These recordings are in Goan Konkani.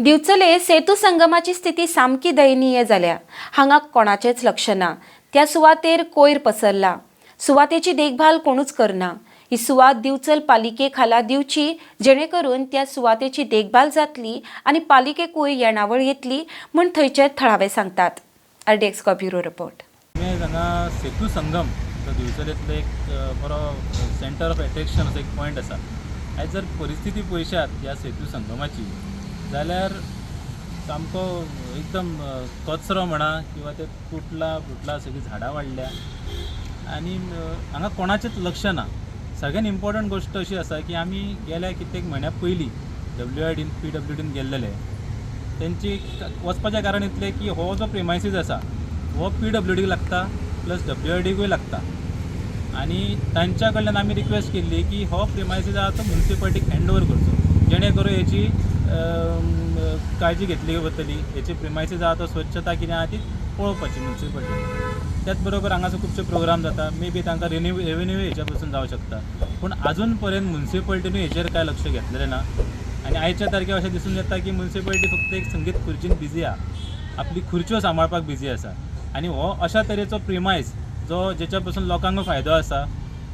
दिवचले सेतू संगमाची स्थिती सामकी दयनीय जाल्या. हांगा कोणाचेंच लक्ष ना. त्या सुवातेर कोयर पसरला. सुवातेची देखभाल कोणूच करना. ही सुवात दिवचल पालिके खाला दिवची, जेणे करून त्या सुवातेची देखभाल जातली आनी पालिकेकूय येणावळ येतली म्हूण थंयचे थळावे सांगतात. RDX bureau report. आमी हांगा सेतू संगम जो दिवचलेंतलो एक बरो सेंटर ऑफ एट्रेक्शन असो एक पॉयंट आसा. आयज जर परिस्थिती पळयशात ह्या सेतू संगमाची जाल्यार सामको एकदम कचरो म्हणा किंवा ते तुटला फुटला, सगळीं झाडां वाडल्या आनी हांगा कोणाचेंच लक्ष ना. सगळ्यान इम्पॉर्टंट गोश्ट अशी आसा की आमी गेल्या कित्येक म्हयन्या पयलीं डब्ल्यू I dean पीडब्ल्यूडीन गेल्लेले. तेंची वचपाचें कारण इतलें की हो जो प्रिमायसीस आसा हो पीडब्ल्यूडीक लागता, प्लस डब्ल्यूआयडीकूय लागता आनी तांच्या कडल्यान आमी रिक्वेस्ट केल्ली की हो प्रिमायसीस आहा तो मुन्सिपालिटीक हँड ओवर करचो, जेणे करून हेची काळजी घेतली वतली, हेची प्रिमायसीस आहा तो स्वच्छता कितें आहा ती पळोवपाची मुन्सिपालिटी. त्याच बरोबर हांगासर खुबशे प्रोग्राम जाता, मे बी तांकां रेवेन्यू हेच्या पसून जावं शकता, पूण आजून पर्यंत मुन्सिपालिटीनूय हेचेर कांय लक्ष घेतलेलें ना. आनी आयच्या तारखेर अशें दिसून येता की मुन्सिपालिटी फक्त एक संगीत खुर्चीन बिजी आहा, आपली खुर्च्यो सांबाळपाक बिजी आसा आनी हो अशा तरेचो प्रिमायस जो जेच्या पसून लोकांक फायदो आसा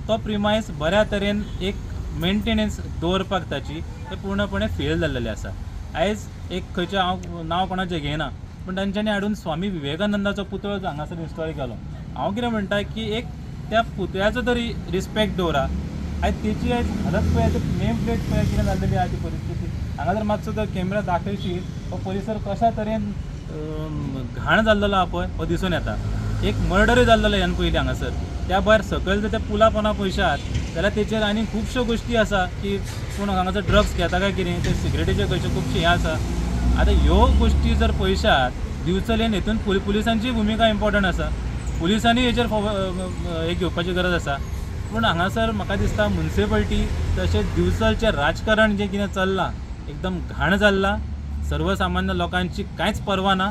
तो प्रिमायस बऱ्या तरेन एक मेंटेनन्स दवरपाक ताची ते पूर्णपणे फेल जाल्लेले आसा. आयज एक खंयचें हांव नांव कोणाचें घेयना, पूण तांच्यांनी हाडून स्वामी विवेकानंदाचो पुतळो जो हांगासर इन्स्टॉल केलो. हांव कितें म्हणटा की एक त्या पुतळ्याचो तरी रिस्पेक्ट दवरा. आयज तेची आयज हालत पळय, नेम प्लेट पळय कितें जाल्लेली आहा ती परिस्थिती. हांगा जर मातसो जर कॅमेरा दाखयशी हो परिसर कशा तरेन घाण जाल्लेलो आहा पळय हो दिसून येता. एक मर्डरूय जाल्लेलो ह्यान पयलीं हांगासर. त्या भायर सकयल जर त्या पुला पोंदा पळयशात जाल्यार तेचेर आनी खुबश्यो गोश्टी आसा की कोण हांगासर ड्रग्स घेता काय कितें, ते सिगरेटीचे खंयच्यो खुबशे हें आसा. आतां ह्यो गोश्टी जर पळयशात दिवचलेन हेतून पुलिसांची भुमिका इम्पॉर्टंट आसा. पुलिसांनी हेचेर हे घेवपाची गरज आसा. पूण हांगासर म्हाका दिसता मुन्सिपालिटी तशेंच दिवचलचें राजकारण जें कितें चल्लां एकदम घाण जाल्लां, सर्वसामान्य लोकांची कांयच पर्वा ना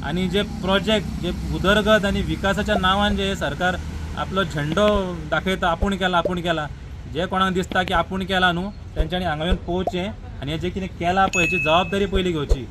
आनी जे प्रोजेक्ट जे उदरगत आनी विकासाच्या नांवान जे सरकार आपलो झेंडो दाखयता आपूण केला आपूण केला, जे कोणाक दिसता की आपूण केला न्हू तेंच्यांनी हांगा येवन पळोवचें आनी हें जें कितें केलां पळय हेची जबाबदारी पयली घेवची.